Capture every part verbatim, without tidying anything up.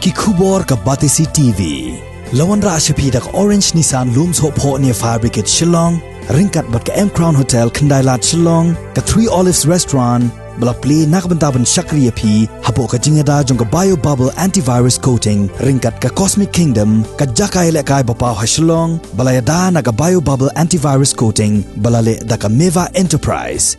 Ki khubor ka Batesi T V. La wanrah sha phi da ka Orange Nissan Lum Sohphoh near Fire Brigade Shillong, ryngkat bad ka M Crown Hotel Khyndailad Shillong, ka Three Olives Restaurant, ba la plie na ka bynta ban shakri ïa phi hapoh ka jingïada jong ka Bio Bubble Antivirus Coating, ryngkat ka Cosmic Kingdom, ka jaka ïalehkai ba paw ha Shillong, ba la ïada na ka Bio Bubble Antivirus Coating, ba la leh da ka Meva Enterprise.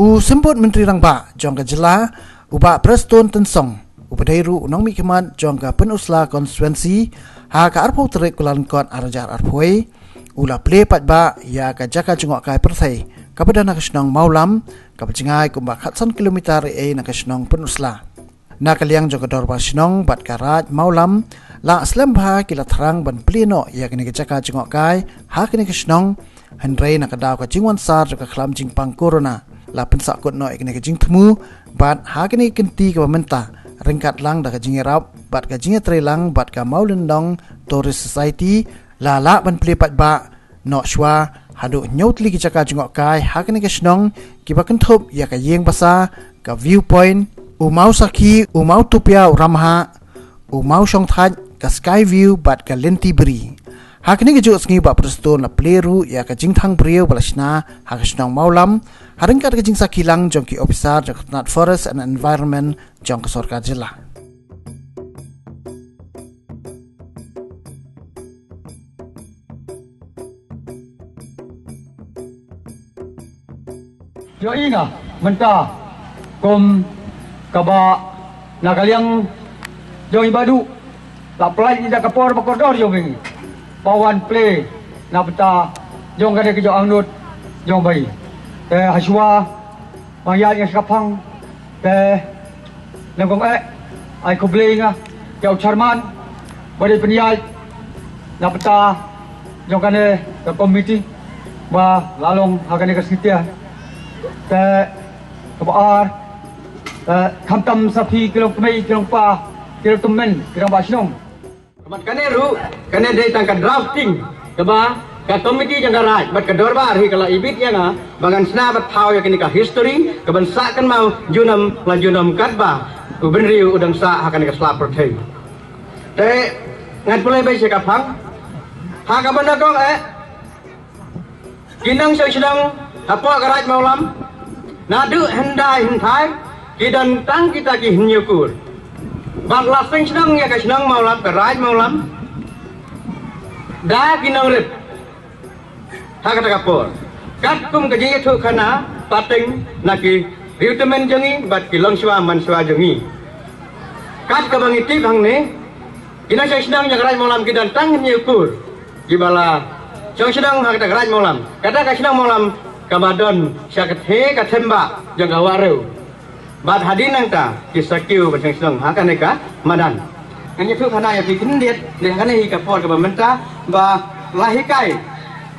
U Symbud Myntri Rangbah jong ka jylla, u Bah Prestone Tynsong, uba dei ruh u nongmihkhmat jong ka Pynursla Constituency, ha ka arphew tarik Kyllalyngkot arhajar arphew, u la plie paidbah ïa ka jaka jngohkai pyrthei kaba don ha ka shnong Mawlam, kaba jngai kumba khatsan kilometer ei na ka shnong Pynursla. Na ka liang jong ka Dorbar Shnong bad ka Raid Mawlam, la slem bha ki la thrang ban plie noh ïa kane ka jaka jngohkai ha kane ka shnong, hynrei na ka daw ka jingwan sar jong ka khlam jingpang Corona, la pynsahkut noh ïa kane ka jingthmu, bad ha kane ka kynti kaba mynta, ryngkat lang da ka jingïarap bad ka jingïatreilang bad ka Mawlyndong Tourist Society, la lah ban plie paidbah noh shuwa haduh hynñiew tylli ki jaka jngohkai ha kane ka shnong, kiba kynthup ïa ka Ïing Basa, ka View Point, u Mawsakhi, u Mawtupia u Ramhah, u Mawshongthait, ka Sky View bad ka Lynti Bri. Ha kane kajuh ka sngi u Bah Prestone la plie ruh ïa ka jingthang briew ba la shna ha ka shnong Mawlam, ha ryngkat ka jingsakhi lang jong ki ophisar jong ka tnat Forest and Environment jong ka sorkar jylla. Ïohi nga mynta kum kaba na ka liang jong i Bah Duh la pynlait ïa ka por ba kordor jong i ba wan plie na bynta jong kane ka jong angnud jong i. Te hashwa ba ïa ïa shapang te nang kong eh ai khublei nga ïa u chairman ba dei pynïaid na bynta jong kane ka komiti ba la long ha kane ka sngi te. Te kaba ar, te khamtam sa phi ki long kmie ki long kpa ki long tymmen ki rangbah shnong. Bad kane ruh, kane dei tang ka drafting kaba ka komiti jong ka raid bad ka dorbar hi ka la ibit ïa nga ba ngan shna bad thaw ïa kane ka history kaban sah kynmaw junom la junom katba u bynriew u dang sah ha kane ka sla pyrthei. Te ngan pule beit sha ka phang ha kaba nyngkong eh ki nongshong shnong hapoh ka raid Mawlam, naduh hyndai hynthai ki don tang kita ki hynñiew kur. Bad la seng shnong ïa ka shnong Mawlam, ka raid Mawlam da ki nongrit ha kata ka por. Katkum ka jingïathuhkhana pateng na ki riewtymmen jong ngi bad ki longshuwa manshuwa jong ngi. Kat kaba ngi tip hangne, ki nongshong shnong ïa ka raid Mawlam ki don tang hynñiew kur kiba la shong shnong ha kata ka raid Mawlam. Kata ka shnong Mawlam kaba don sha ka the ka themba jong ka Wahrew. Bad hadien nangta ki sa kiew ban shong shnong ha kane ka madan. Ngan ïathuhkhana ïa phi khyndiat, dei ha kane hi ka por kaba mynta ba la hikai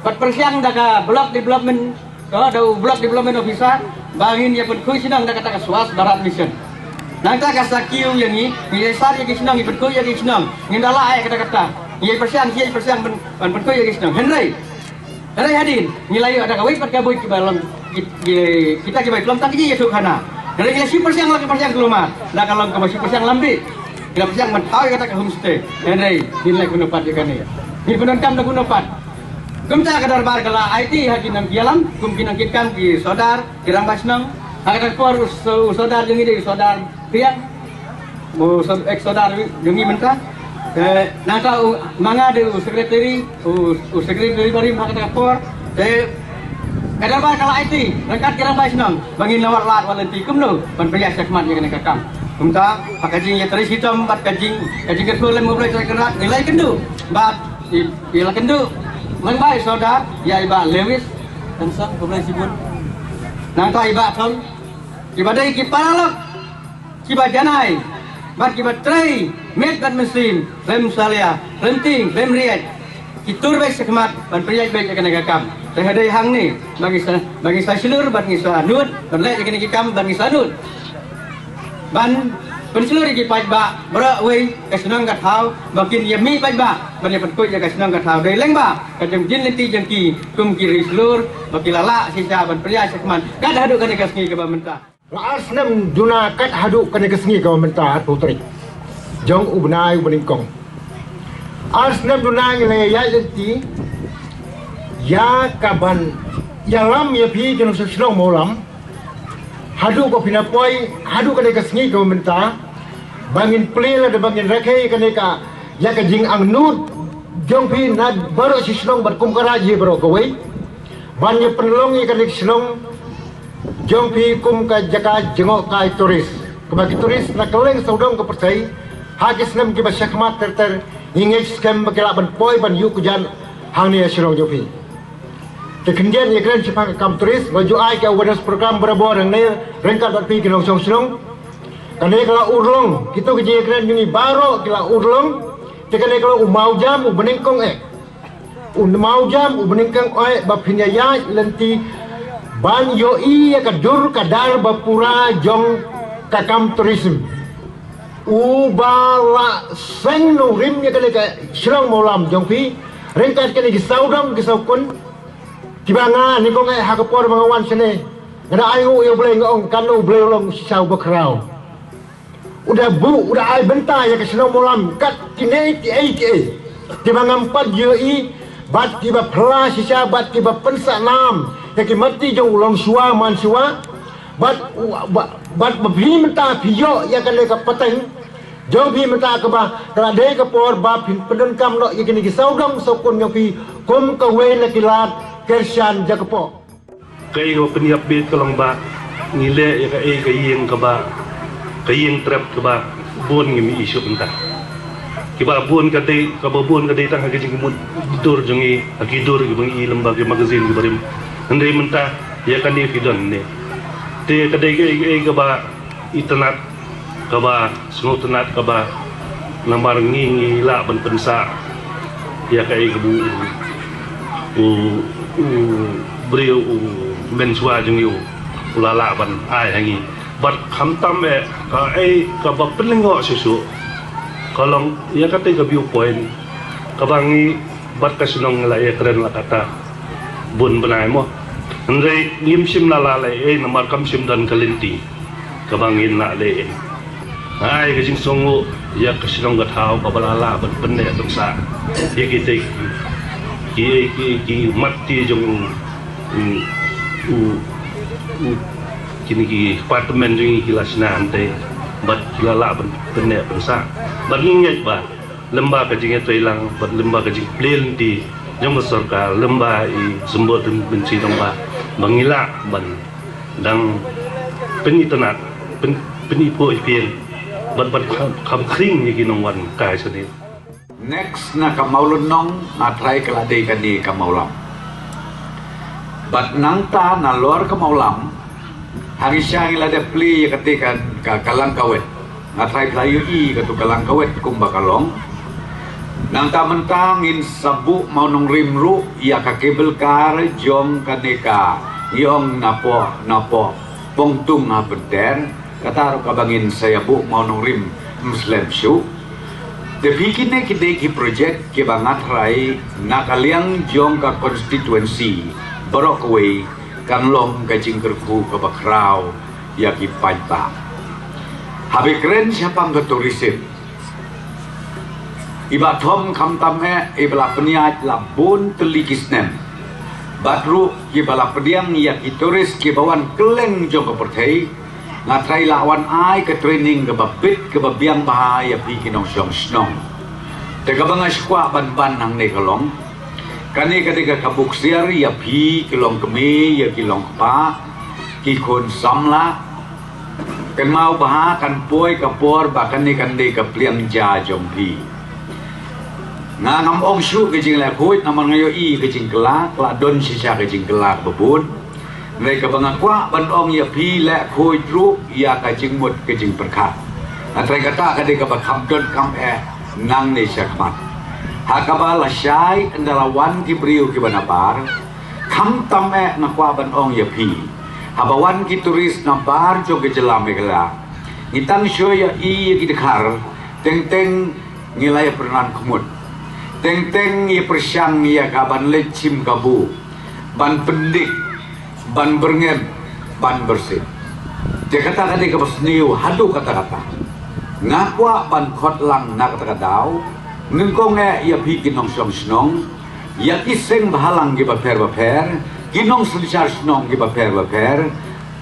bad pyrshang da ka block development, to da u block development officer ba ngin ïa pynkhuid shnong da kata ka Swachh Bharat Mission. Nangta ka sa kiew ïa ngi, ngi ïa sar ïa ki shnong, ngi pynkhuid ïa ki shnong. Ngim da lah ïa kata kata. Ngi ïa pyrshang, ngi ïa pyrshang ban, ban pynkhuid ïa ki shnong. Hynrei, hynrei hadien ngi la ïoh da kawei pat ka buit kiba long ki, ki, kita kiba ïa khlem tang ki ïathuhkhana. Hynrei ngi la shu pyrshang, la ki pyrshang kulmar. Da ka long kaba shu pyrshang lambi. Ngi la pyrshang ban thaw ïa kata ka homestay. Hynrei ngim leh kumno pat ïa kane. Ngim pyndonkam da kumno pat. Kumta ka dorbar ka la aiti ha ki nongkitlong, kum ki nongkitkam, ki sordar, ki rangbah shnong. Ha kata ka por u so-, u sordar jong ngi dei u sordar Priang. U sor-, ex sordar jong ngi mynta. Eh, nangta u, ma nga dei u secretary, u, u secretary barim ha kata ka por. Te ka dorbar ka la aiti ryngkat ki rangbah shnong ba ngin ïa wad lad wad lynti kumno ban pynïaid shakhmat ïa kane ka kam. Kumta ha ka jingïatrei shitom bad ka jing, ka jingkyrkhu lem U Blei Trai Kynrad ngi la ïakynduh bad i, i la kynduh lyngba i sordar ïa i Bah Lewis Tynsong, khublei shibun. Nangta i Bah Thong, kiba dei ki paralok kiba janai bad kiba trei met bad mynsiem, khlem salia, khlem tieng, khlem riat, ki tur beit shakhmat ban pynïaid beit ïa kane ka kam. Te ha dei hangne ba ngi sa, ba ngi sa shlur bad ngi sa nud ban leh ïa kane ki kam bad ngi sa nud ban Pynshlur ïa ki paidbah baroh kawei ka shnong ka thaw ba kin ïa mih paidbah ban ïa pynkhuid ïa ka shnong ka thaw. Dei lyngba ka jingpynlong jingki kum ki ri shlur ba ki la lah shisha ban pynïaid shakhmat kat haduh kane ka sngi kaba mynta. Ar snem duna kat haduh kane ka sngi kaba mynta, arphew tarik jong u bnai uba nyngkong. Ar snem duna ngi la ïaid lynti ïa kaban ïalam ïa phi ki nongshong shnong Mawlam. Haduh ba phin ïa poi haduh kane ka sngi kaba mynta, ba ngin plie lada ba ngin rakhe kane ka ïa ka jingangnud jong phi na baroh shi shnong bad kum ka raid baroh kawei, ban ïa pynlong ïa kane ka shnong jong phi kum ka jaka jngohkai tourist, kaba ki tourist na kylleng sawdong ka pyrthei ha ki snem kiba shakhmat ter ter ngi ngeit skhem ba ki lah ban poi ban ïuh kjat hangne ha shnong jong phi. Te khyndiat ïakren shaphang ka kam tourist, nga ju ai ka awareness program barabor hangne ryngkat bad phi ki nongshong shnong. Kane ka la urlong, kito ki jingïakren jong ngi baroh ki la urlong. Te kane ka la u mawjam uba nyngkong eh. U mawjam uba nyngkong eh ba phin ïaid lynti ban ïohi ïa ka dur ka dar ba pura jong ka kam tourism. Uba la seng nongrim ïa kane ka shnong Mawlam jong phi ryngkat kane ki sawdong ki sawkun. Kiba nga nyngkong eh ha ka por ba nga wan shane, nga da ai nguh ïa U Blei, nga ong katno U Blei u long shisha uba khraw. U da buh, u da ai bynta ïa ka shnong Mawlam kat kine kiei kiei kiba ngam pat ïohi, bad kiba phylla shisha bad kiba pynsah nam ïa ki matti jong u longshuwa manshuwa. Bad u, ba, bad ba phi mynta phi ïoh ïa kane ka pateng jong phi mynta kaba ka la dei ka por ba phin pyndonkam noh ïa kine ki sawdong sawkun jong phi kum kawei na ki lad kyrshan jaka pok. Kaei kaba pynïap beit ka long ba ngi leh ïa kaei ka ïing kaba, ka ïing trep kaba bun ngim i shuh mynta. Kiba bun ka dei, kaba bun ka dei tang ha ka jingmut dur jong ngi, ha ki dur kiba ngi i lyngba ki magazine kiba rim. Hynrei mynta ïa kane phi don ne. Te ka dei kaei kaei kaba itynnad, kaba sngewtynnad, kaba namar ngi ngi lah ban pynsah ïa kaei kaba u, u, u briew u mynshuwa jong ngi u la lah ban ai ha ngi. Bad khamtam eh kaei kaba pynlyngngoh shuh shuh ka long ïa katei ka view point kaba ngi bad ka shnong ngi la ïakren la katta bun bnai mo. Hynrei ngim shym la lah leh ei namar kam shym don ka lynti kaba ngin lah leh ei. Ai ka jingsngewnguh ïa ka shnong ka thaw kaba la lah ban pynneh pynsah ïa kitei ki, ki, ki matti jong u, u, u, kine ki apartment jong ngi ki la shna hangtei bad ki la lah ban pynneh pynsah. Bad ngi ngeit ba lyngba ka jingïatreilang bad lyngba ka jingplie lynti jong ka sorkar, lyngba i Symbud Rynmiet Mynsiem Nongbah, ba ngi lah ban dang pynitynnad, pyn, pyniphuh iphieng bad ban kham, kham khring ïa ki nongwan kai shane. Next na ka Mawlynnong, nga trai ka la dei kane ka Mawlam. Bad nangta nalor ka Mawlam, ha ngi sha ngi la dep plie ïa kata ka, ka, ka Langkawet. Nga trai phi la ïohi katu ka Langkawet kumba ka long. Nangta mynta ngin sa buh mawnongrim ruh ïa ka cable car jong kane ka, ngi ong napoh, napoh Pongtung ha Pynter. Kata ruh kaba ngin sa ïa buh mawnongrim ym slem shuh. Te phi kine ki dei ki project kiba nga trai na ka liang jong ka constituency baroh kawei kan long ka jingkyrkhu kaba khraw ïa ki paidbah. Haba kren shaphang ka tourism, i Bah Thom khamtam eh iba la pynïaid la bun tylli ki snem. Bad ruh kiba la pdiang ïa ki tourist kiba wan kylleng jong ka pyrthei. Nga trai la wan ai ka training kaba bit kaba biang bha ïa phi ki nongshong shnong. Te kaba nga sngewkwah ban ban hangne ka long, kane ka dei ka, ka buk siar ïa phi ki longkmie, ïa ki longkpa, ki khun samla. Kynmaw bha kan poi ka por ba kane kan dei ka pliang ja jong phi. Nga ngam ong shuh ka jingleh khuid namar nga ïohi ka jingkylla, ka la don shisha ka jingkylla kaba bun. Hynrei kaba nga kwah ban ong ïa phi, leh khuid ruh ïa ka jingmut ka jingpyrkhat. Nga trai kata ka dei kaba kham donkam eh nangne shakhmat. Ha kaba lashai ynda la wan ki briew kiba nabar, khamtam eh nga kwah ban ong ïa phi, haba wan ki tourist nabar jong ka jylla Meghalaya, Ngi tang shu ïa i ïa ki dkhar, teng teng ngi la ïa pynran khmut. Teng teng ïa pyrshang ïa ka ban leit shim kabu, ban pyndik, ban byrngem, ban byrsit. Te kata ka dei kaba sniew haduh katta katta. Nga kwah ban khot lang na kata ka daw, nyngkong eh ïa phi ki nongshong shnong, ïa ki seng bhalang kiba pher bapher, ki nongsynshar shnong kiba pher bapher,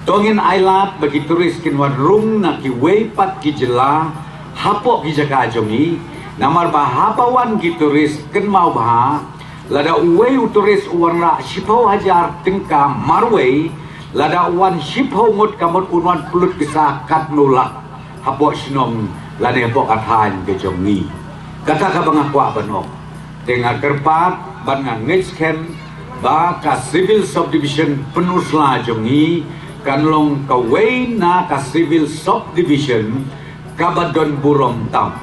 to ngin ailad ba ki tourist kin wan rung na kiwei pat ki jylla hapoh ki jaka jong ngi, namar ba haba wan ki tourist kynmaw bha, lada uwei u tourist u wanrah shiphew hajar tyngka marwei, lada u wan shiphew ngut ka mut un wan pynlut pisa katno lak hapoh shnong lane hapoh ka thaiñ ka jong ngi. Kata kaba nga kwah ban ong. Te nga kyrpad bad nga ngeit skhem ba ka Civil Subdivision Pynursla jong ngi kan long kawei na ka Civil Subdivision kaba don burom tam,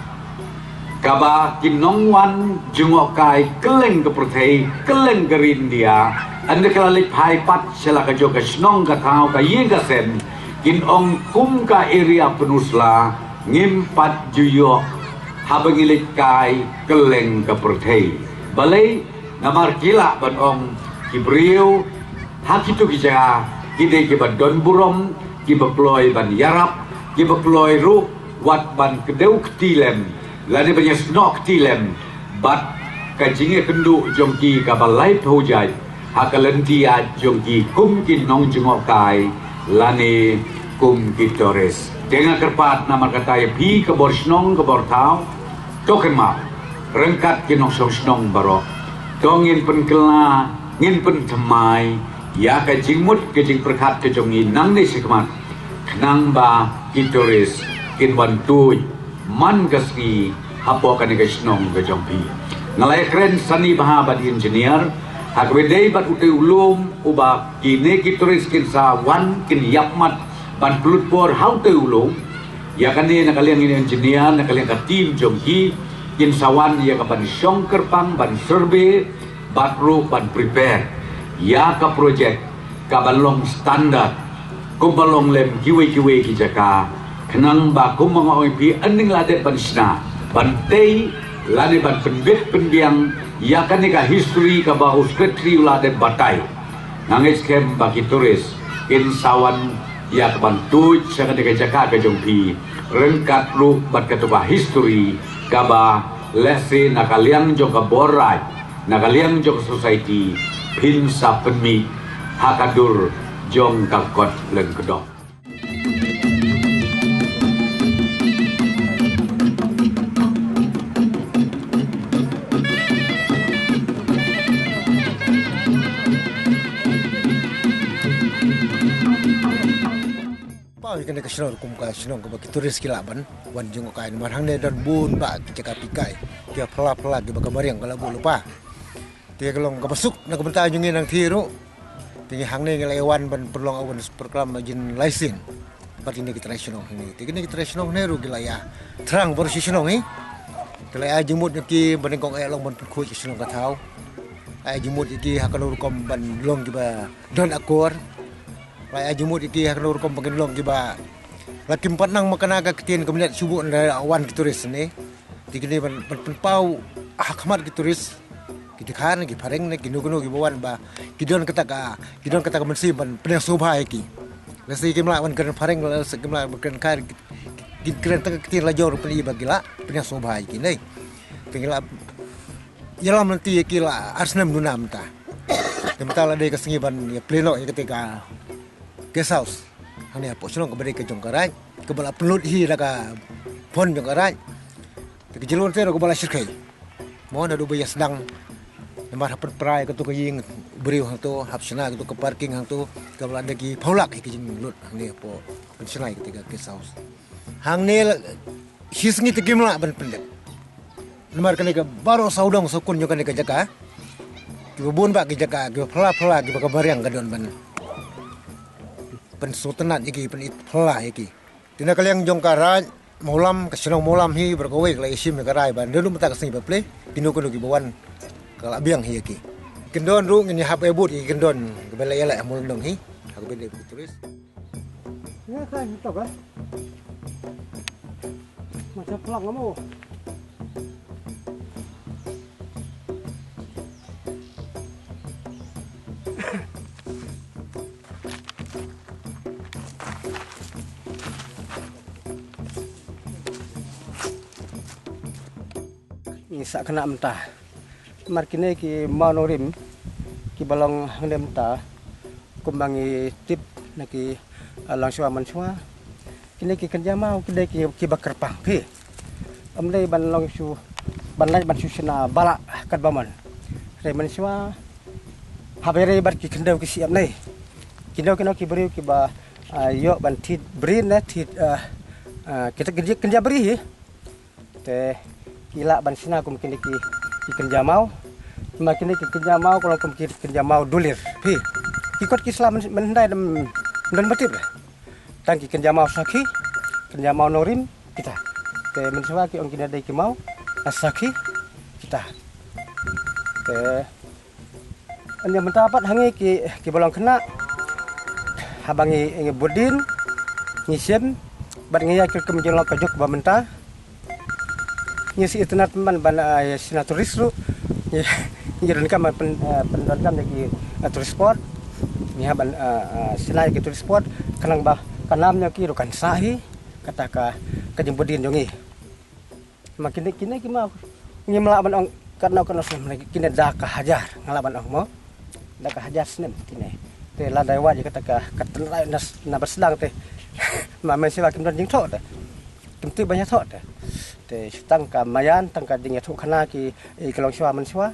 kaba ki nongwan jngohkai kylleng ka pyrthei, kylleng ka ri India, ynda ki la leit phai pat sha la ka jong ka shnong ka thaw ka ïing ka sem, kin ong kum ka area Pynursla ngim pat ju ïoh haba ngi leit kai kylleng ka pyrthei. Balei? Namar ki lah ban ong ki briew ha kito ki jaka ki dei kiba don burom, kiba kloi ban ïarap, kiba kloi ruh wat ban kdew kti lem lane ban ïasnoh kti lem bad ka jingïakynduh jong ki kaba laiphew jait ha ka lynti ïaid jong ki kum ki nongjngohkai lane kum ki tourist. Te nga kyrpad namar kata ïa phi ka bor shnong ka bor thaw, to kynmaw ryngkat ki nongshong shnong baroh, to ngin pynkylla, ngin pynthymmai ïa ka jingmut ka jingpyrkhat ka jong ngi nangne shakhmat, khnang ba ki tourist kin wan tuid man ka sngi hapoh kane ka shnong ka jong phi. Nga la ïakren sani bha bad engineer ha kaba ïadei bad utei u lum uba kine ki tourist kin sa wan kin ïapmat ban pynlut por ha utei u lum. Ïa kane na ka liang engineer, na ka liang ka team jong ki, kin sa wan ïa ka ban shong kyrpang, ban survey bad ruh ban prepare ïa ka project kaban long standard kumba long lem kiwei kiwei ki jaka, khnang ba kumba nga ong ïa phi, ynda ngi la dep ban shna, ban tei lane ban pynbit pynbiang ïa kane ka history kaba u secretary u la dep batai, nga ngeit skhem ba ki tourist kin sa wan ïa ka ban tuid sha kane ka jaka ka jong phi ryngkat ruh bad kato ka history kaba lehse na ka liang jong ka bor raij, na ka liang jong ka society, phin sa pynmih ha ka dur jong ka kot lyngkdong. Pau ïa kane ka shnong rukom ka shnong kaba ki tourist ki lah ban wan jngohkai namar hangne don bun bah ki jaka pyrkhat kiba phylla phylla kiba ka mariang ka la buh lypa. Te ka long kaba suk na ka bynta jong ngi nangtei ruh. Te ngi hangne ngi la ïa wan ban pynlong awareness program jin laisin. Bad kine ki trai shnong hangne. Te kine ki trai shnong hangne ruh ki la ïa thrang baroh shi shnong hi. Te la ïa jingmut ïa ki ba nyngkong eh long ban pynkhuid ki shnong ka thaw. Ïa jingmut ïa ki ha kano rukom ban long kiba don akor. La ïa jingmut ïa ki ha kano rukom ba kin long kiba la kim pat nang ma kane ka ktien ka mynta shu buh na wan ki tourist ne. Te kine ban, ban pynpaw ha khmat ki tourist, ki dkhar ne, ki phareng ne, kino kino kiba wan ba ki don kata ka, ki don kata ka mynsiem ban pynïasoh bha ïa ki. Lehse kim lah ban kren phareng, lehse kim lah ban kren dkhar, ki, ki kren tang ka ktien la jong ruh pyn-i ba ki lah pynïasoh bha ïa ki ne. Te ngi la ïalam lynti ïa ki la ar snem duna mynta. Te mynta la dei ka sngi ban ïa plie noh ïa kata ka guest house hangne hapoh shnong kaba dei ka jong ka raij, kaba la pynlut hi da ka fund jong ka raij. Te ka jyllun te ruh kaba la shyrkhei. Mo naduh ba ïa sdang namar hap pynpra ïa kato ka ïing briew hangto, hap shna ïa kato ka parking hangto, kaba la dei ki phew lak hi ka jinglut hangne hapoh pynshna ïa kata ka guest house. Hangne la shi sngi te kim lah ban pyndep. Namar kane ka baroh sawdong sawkun jong kane ka jaka, kiba bun bah ki jaka, kiba phylla phylla, kiba ka mariang ka don ban pynsngewtynnat ïa ki, pyn-it phylla ïa ki. Te na ka liang jong ka raij Mawlam, ka shnong Mawlam hi baroh kawei ka la ïa shim ïa ka rai ba naduh mynta ka sngi ba plie, kino kino kiba wan ka la biang hi ïa ki. Kyndon ruh ngin ïa hap ai bud ïa ki kyndon kiba la ïaleh ha Mawlyndong hi ha kaba ïadei bad ki tourist. Ïa ka hi to ba. Macam pelang kamu. Ngi sa kena mentah. Mar kine ki maw nongrim ki ba long hangne mynta, kumba ngi tip na ki, ah, longshuwa manshuwa. Kine ki kynja maw ki dei ki, ki ba kyrpang phi. Ym dei ban long shu, ban lait ban shu shna balah kat ba mon. Re manshuwa haba re bad ki khyndew ki siap nei. Kino kino ki briew ki ba, ah, ïoh ban thied bri ne thied, ah, ah, kita kynja, kynja bri hi. Te ki lah ban shna kum kine ki, ki kynja maw. Ma kine ki kynja maw ka long kum ki kynja maw dulir phi. Ki kot ki sla men, men hyndai dam don batip. Tang ki kynja maw sakhi, kynja maw nongrim kita. Te mynshwa ki ong kine dei ki maw, ah, sakhi kita. Te Ynda mynta pat ha ngi ki, ki ba long khynnah, haba ngi, ngi bud dien, ngi shim bad ngi ïa ki kum jong long ka juk ba mynta. Ngi sa itynnad ban, ban, ah, shna tourist ruh. Ngi, ngi donkam ban pyn, ah, pyndonkam ïa ki, ah, tourist spot. Ngi hap ban, ah, ah, shna ïa ki tourist spot khnang ba ka nam jong ki ruh kan sah hi, kata ka, ka jingbud dien jong ngi. Ma kine, kine ki ma ngim lah ban ong katno katno snem, kine da ka hajar nga lah ban ong mo. Da ka hajar snem kine. Te lada wat ïa kata ka, ka tynrai na, na ba sdang te. Ma mynshwa kim don jingthoh te. Kim tip ban ïathoh te. Te tang ka maïan, tang ka jingïathuhkhana ki, eh, ki longshuwa manshuwa.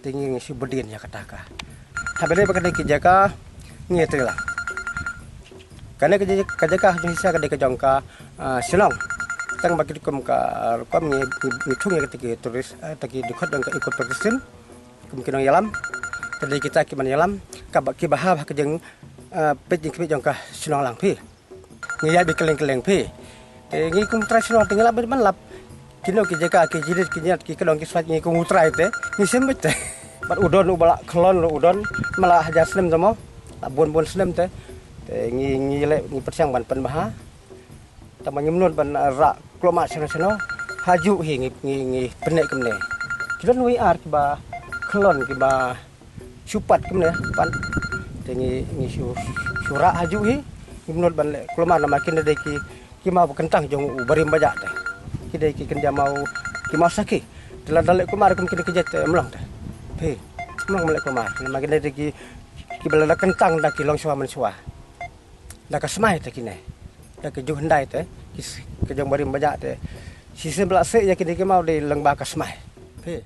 Te ngi, ngi shu bud dien ïa kata ka. Haba dei ba ka dei ki jaka ngi ïa trei lang. Kane ka jaka, ka jaka ha jong shisha ka dei ka jong ka, ah, shnong. Tang ba ki kum ka, ah, rukom ngi, ngi, ngi thung ïa kata ki tourist, ah, ta ki dkhot jong ka eco tourism. Kum ki nongïalam. Te dei kita ki ban ïalam. Kaba, ki ba ha, ha ka jing, ah, peit jingkhmih jong ka shnong lang phi. Ngi ïaid beit kylleng kylleng phi. Te ngi kum trai shnong te ngi lap beit ban lap. Kino ki jaka ki jinis ki ñiat ki kdong ki swait ngi kum u trai te. Ngi shim beit te. Bad u don uba la khlon ruh u don. Ma la hajar snem te mo. La bun bun snem te. Te ngi, ngi leh ngi pyrshang ban pynbha. Tang ba ngim nud ban rah kloi ma shano shano. Hajuh hi ngi, ngi, ngi pyneh kumne. Ki don wei ar kiba khlon kiba shu pat kumne pat. Te ngi, ngi shu, shu rah hajuh hi. Ngim nud ban leh kulmar namar kine dei ki, ki maw ba kyntang jong u barim bajah te. Ki dei ki kynja maw, ki maw sakhi. Te lada leh kulmar kum kine ki jait te ym long te. Phi. Ym long ban leh kulmar namar kine dei ki, kiba lada kyntang da ki longshuwa manshuwa. Da ka smai te kine. Da ka juh hyndai te. Ki s-, ka jong barim bajah te. Shisien ba la seh ïa kine ki maw dei lyngba ka smai. Phi.